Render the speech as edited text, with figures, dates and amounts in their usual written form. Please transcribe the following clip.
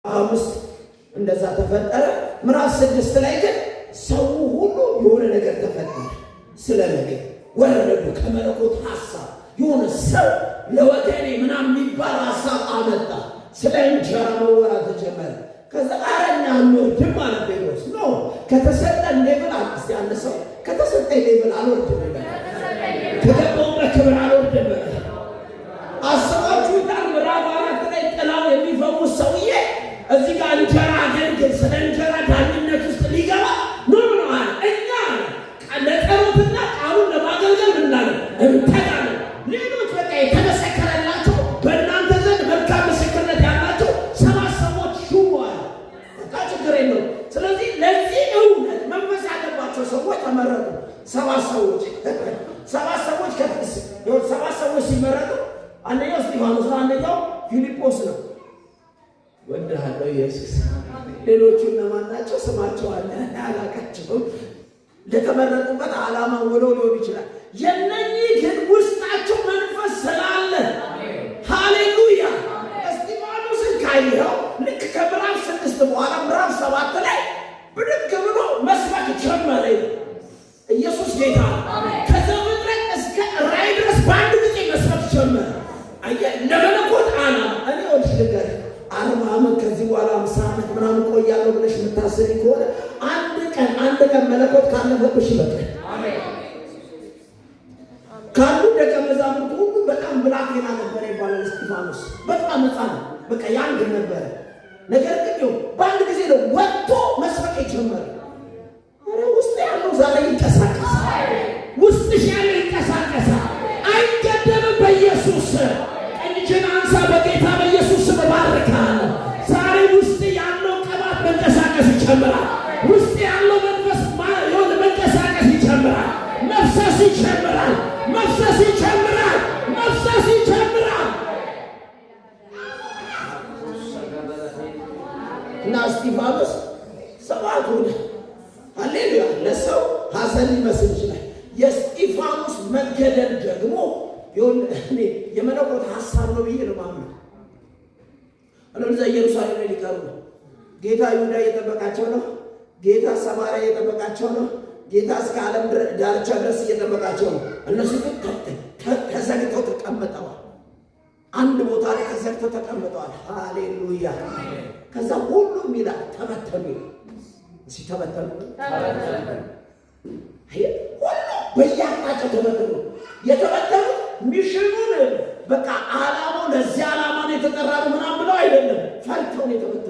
5 እንደዛ ተፈጠረ። ምዕራፍ 6 ላይ ግን ሰው ሁሉ የሆነ ነገር ተፈጠረ። ስለ ምግብ ወረዱ ከመለኮት ሐሳብ። የሆነ ሰው ለወገኔ ምናምን የሚባል ሐሳብ አመጣ። ስለ እንጀራ መወራት ተጀመረ። ከዛ ኧረ እኛ አንወርድም አለ ጴጥሮስ። No፣ ከተሰጠን level፣ እስቲ አንድ ሰው "ከተሰጠኝ level አልወርድም" ይበል። "ከገባሁበት ክብር አልወርድም" ይበል። አስባችሁታል? ምዕራፍ 4 ላይ ጥላው የሚፈውስ ሰውዬ እዚህ ጋር እንጀራ አገልግል፣ ስለ እንጀራ ዳኝነት ውስጥ ሊገባ no no no አለ። እኛ አለ ለጸሎትና ቃሉን ለማገልገል ምናለን እንተጋለን። ሌሎች በቃ የተመሰከረላቸው፣ በእናንተ ዘንድ መልካም ምስክርነት ያላቸው ሰባት ሰዎች ሹሙ አለ። በቃ ችግር የለውም። ስለዚህ ለዚህ እውነት መንፈስ ያለባቸው ሰዎች ተመረጡ። ሰባት ሰዎች። ሰባት ሰዎች ሲመረጡ አንደኛው እስጢፋኖስ ነው፣ አንደኛው ፊልጶስ ነው። ወድሃለሁ ኢየሱስ። ሌሎቹ እነማን ናቸው? ስማቸው አለ፣ አላቃቸውም። ለተመረጡበት ዓላማ ውለው ሊሆን ይችላል። የነኚህ ግን ውስጣቸው መንፈስ ስላለ፣ ሃሌሉያ። እስጢፋኖስን ካየኸው ልክ ከምዕራፍ 6 በኋላ ምዕራፍ 7 ላይ ብድግ ብሎ መስበክ ጀመረ። ኢየሱስ ጌታ ነው። ከዘፍጥረት እስከ ራእይ ድረስ በአንድ ጊዜ መስበክ ጀመረ። አየህ፣ ለመለኮት ዓላማ። እኔ ወልሽ ልንገርህ፣ 40 ዓመት ከዚህ በኋላ 50 ዓመት ምናምን ቆያለሁ ብለሽ የምታስቢ ከሆነ አንድ ቀን አንድ ቀን መለኮት ካለፈብሽ ይበቃል። ካሉ ደቀ መዛሙርቱ ሁሉ በጣም ብላቴና ነበረ ይባላል እስጢፋኖስ። በጣም ሕፃን፣ በቃ young ነበረ። ነገር ግን ይኸው በአንድ ጊዜ ነው ወጥቶ መስበክ የጀመረ። ኧረ ውስጥ ያለው ዛሬ ይንቀሳቀሳል። ውስጥሽ ያለው ይንቀሳቀሳል። አይገደብም በኢየሱስ ስም። ቀኝ እጅህን አንሳ። በጌታ በኢየሱስ ስም እባርክሃለሁ። ዛሬ ውስጥ ያለው ቅባት መንቀሳቀስ ይጀምራል። ውስጥ ያለው መንፈስ የሆነ መንቀሳቀስ ይጀምራል። መፍሰስ ይጀምራል። መፍሰስ ይጀምራል። መፍሰስ ይጀምራል። እና እስጢፋኖስ ሰማዕት ሆነ። ሃሌሉያ። ለሰው ሐዘን ሊመስል ይችላል። የእስጢፋኖስ መገደል ደግሞ እኔ የመለኮት ሀሳብ ነው ብዬ ነው የማምነው። አለበለዚያ ኢየሩሳሌም ላይ ሊቀሩ ነው። ጌታ ይሁዳ እየጠበቃቸው ነው። ጌታ ሰማርያ እየጠበቃቸው ነው። ጌታ እስከ ዓለም ዳርቻ ድረስ እየጠበቃቸው ነው። እነሱ ግን ተዘግተው ተቀምጠዋል። አንድ ቦታ ላይ ተዘግተው ተቀምጠዋል። ሃሌሉያ። ከዛ ሁሉም ይላል ተበተኑ ይላል። እስኪ ተበተኑ። ሁሉ በየአቅጣጫው ተበተኑ። የተበተኑት mission ኑን በቃ ዓላማው ለዚህ ዓላማ ነው የተጠራ ነው ምናምን ብለው አይደለም፣ ፈርተው ነው የተበተኑት።